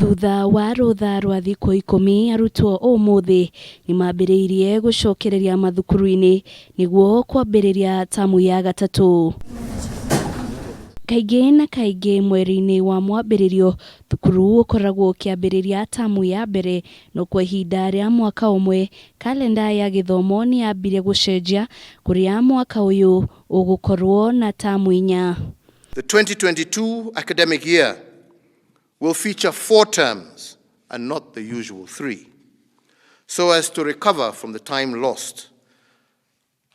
Thutha wa rũtha rwa thikũ 10 arutwo ũmũthĩ nĩmambĩrĩirie gũcokereria mathukuru-inĩ nĩguo kwambĩrĩria tamu ya gatatũ. Kaingĩ na kaingĩ mweri-inĩ wa mwambĩrĩrio thukuru ũkoragwo ũkĩambĩrĩria tamu ya mbere no kwa ihinda rĩa mwaka ũmwe kalenda ya gĩthomo nĩyambire gũcenjia kũrĩa mwaka ũyũ ũgũkorwo na tamu 4. The 2022 academic year will feature 4 terms and not the usual 3, so as to recover from the time lost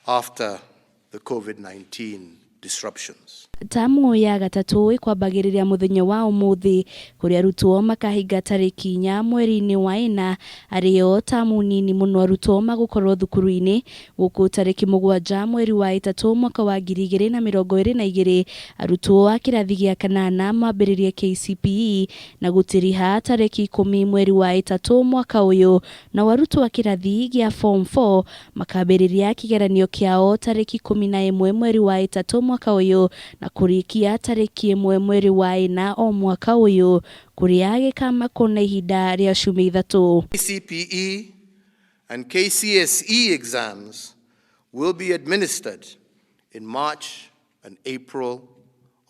after the COVID-19 disruptions. Tamu ya gatatũ ĩkwambagĩrĩria mũthenya wa ũmũthĩ kũrĩa arutwo makahinga tarĩki 4 mweri-inĩ wa 4 arĩyo tamu nini mũno arutwo magũkorwo thukuru-inĩ gũkũ tarĩki 7 mweri wa 3 mwaka wa 2022 arutwo a kĩrathi gĩa kanana mambĩrĩrie KCPE na gũtiriha tarĩki 10 mweri wa 3 mwaka ũyũ nao arutwo a kĩrathi gĩa form 4 makambĩrĩria kĩgeranio kĩao tarĩki 11 mweri wa 3 mwaka ũyũ na kũrĩkia tarĩki 1 mweri wa 4 o mwaka ũyũ kũrĩa gĩkamakwo na ihinda rĩa ciumia 3. KCPE and KCSE exams will be administered in March and April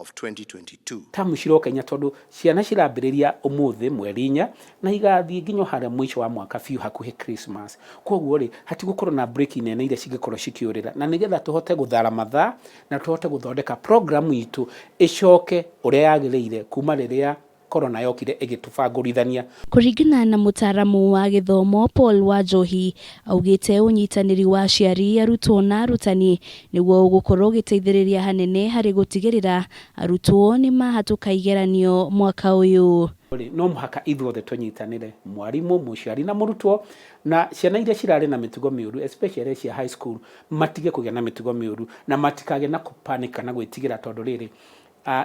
of 2022. Tamu ciroka 4 tondu ciana cirambĩrĩria ũmũthĩ mweri 4 na igathiĩ nginya harĩa mũico wa mwaka biũ hakuhĩ Christmas. Koguo rĩ hatigũkorwo na break nene iria cingĩkorwo cikĩũrĩra, na nĩgetha tũhote gũthara mathaa na tũhote gũthondeka program itũ ĩcoke ũrĩa yagĩrĩire kuma rĩrĩa corona yokire ĩgĩtũbangũrithania. Kũringana na mũtaaramu wa gĩthomo Paul Wanjohi augĩte ũnyitanĩri wa aciari arutwo na arutani nĩguo ũgũkorwo ũgĩteithĩrĩria hanene harĩ gũtigĩrĩra arutwo nĩmahatũka igeranio mwaka ũyũ. No mũhaka ithuothe tũnyitanĩre, mwarimũ, mũciari na mũrutwo, na ciana iria cirarĩ na mĩtugo mĩũru especially cia high school matige kũgĩa na mĩtugo mĩũru na matikagĩe na kũpanic kana gwĩtigĩra tondũ rĩrĩ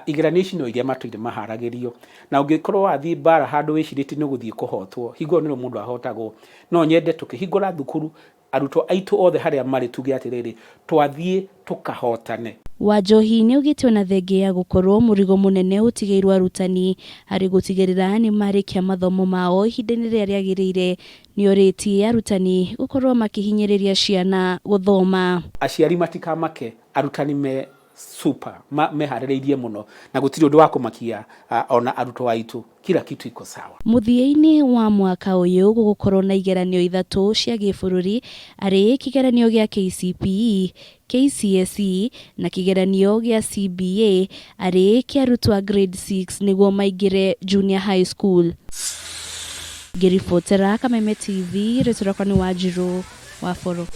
igeranio ici no iria matũire maharagĩrio, na ũngĩkorwo wathiĩ mbara handũ wĩcirĩtie nĩ ũgũthiĩ kũhotwo, hingo ĩyo nĩrĩo mũndũ ahotagwo. No nyende tũkĩhingũra thukuru arutwo aitũ othe harĩa marĩ tuge atĩrĩrĩ, twathiĩ tũkahotane. Wanjohi nĩaugĩte ona thengia ya gũkorwo mũrigo mũnene ũtigĩirwo arutani harĩ gũtigĩrĩra nĩmarĩkia mathomo mao ihinda-inĩ rĩrĩa rĩagĩrĩire, nĩorĩtie arutani gũkorwo makĩhinyĩrĩria ciana gũthoma. Aciari matikamake, arutani me super meharĩrĩirie mũno na gũtirĩ ũndũ wa kũmakia ona arutwo aitũ, kila kitu iko sawa. Mũthia-inĩ wa mwaka ũyũ gũgũkorwo na igeranio 3 cia gĩbũrũri arĩ kĩgeranio gĩa KCPE, KCSE na kĩgeranio gĩa CBA arĩ kĩa arutwo a grade 6 nĩguo maingĩre junior high school. Ngĩribotera Kameme TV, rĩtwa rĩakwa nĩ Wanjirũ wa Boro.